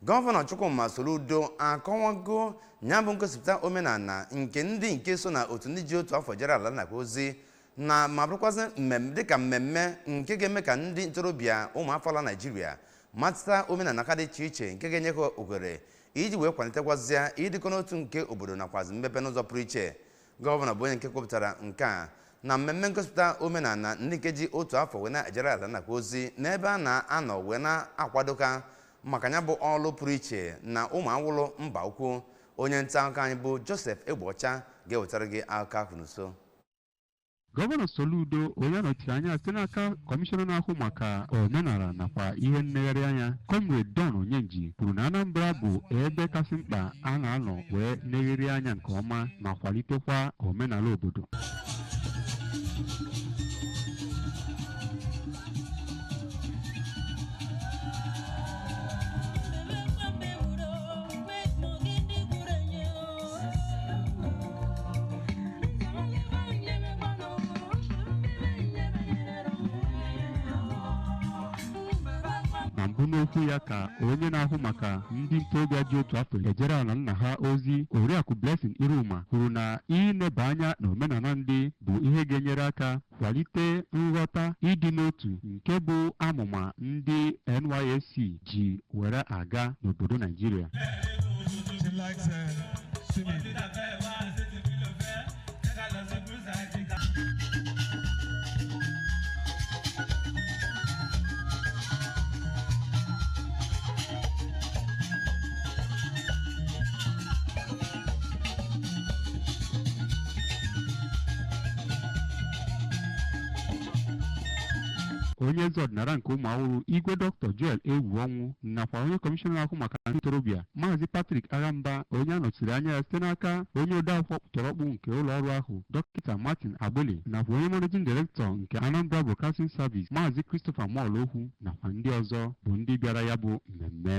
Gọvanọ Chukwuma Soludo akọwago ya bụ ngosipụta omenala nke ndị nke so na otu ndị ji otu afọ jere ala nakwa ozi na ma bụrụkwazị mmemme dịka mmemme nke ga-eme ka ndị ntorobịa ụmụafọ ala Naịjirịa mata omenala ha dị iche iche nke ga-enye ha ohere iji wee kwalitekwazịa ịdịkọ n'otu nke obodo nakwazi mmepe n'ụzọ pụrụ iche. Gọvanọ bụ onye nke kwupụtara nke a na mmemme ngosipụta omenala ndị nke ji otu afọ wee na-ejere ala nakwa ozi n'ebe a na-anọ wee na-akwado ha maka ya bụ ọlụ pụrụ iche na ụmụ awụlụ mba ukwu. Onye nta akụkọ anyị bụ Joseph Egbeọcha ga-ewetara gị akụkọ ahụ n'uso. Gọvanọ Soludo, onye nọchiri anya site n'aka kọmishọna na-ahụ maka omenala nakwa ihe nlegharị anya, Comrade Don Onyenji, kwuru na Anambra bụ ebe kasị mkpa a na-anọ wee negharị anya nke ọma ma kwalitekwa omenala obodo. Na mbụ n'okwu ya ka onye na-ahụ maka ndị ntorobịa ji otu afọ ejere ala nna ha ozi, Oriakụ Blessing Iruma, kwuru na ineba anya na omenala ndị bụ ihe ga-enyere aka kwalite nghọta, ịdị n'otu, nke bụ amụma ndị NYSC ji were aga n'obodo Naijiria. She likes swimming. Onye eze ọdịnala nke ụmụ awụrụ, Igwe Dr. Joel Egwu Ọnwụ, nakwa onye kọmishọna na-ahụ maka ndị ntorobịa, Maazị Patrick Aghamba, onye a nọchiri anya ya site n'aka onye odeakwụkwọ tọrọkpụ nke ụlọ ọrụ ahụ, Dọkịta Martin Agbili, nakwa onye managing director nke Anambra Broadcasting Service, Maazị Christopher Molokwu, nakwa ndị ọzọ bụ ndị bịara ya bụ mmemme.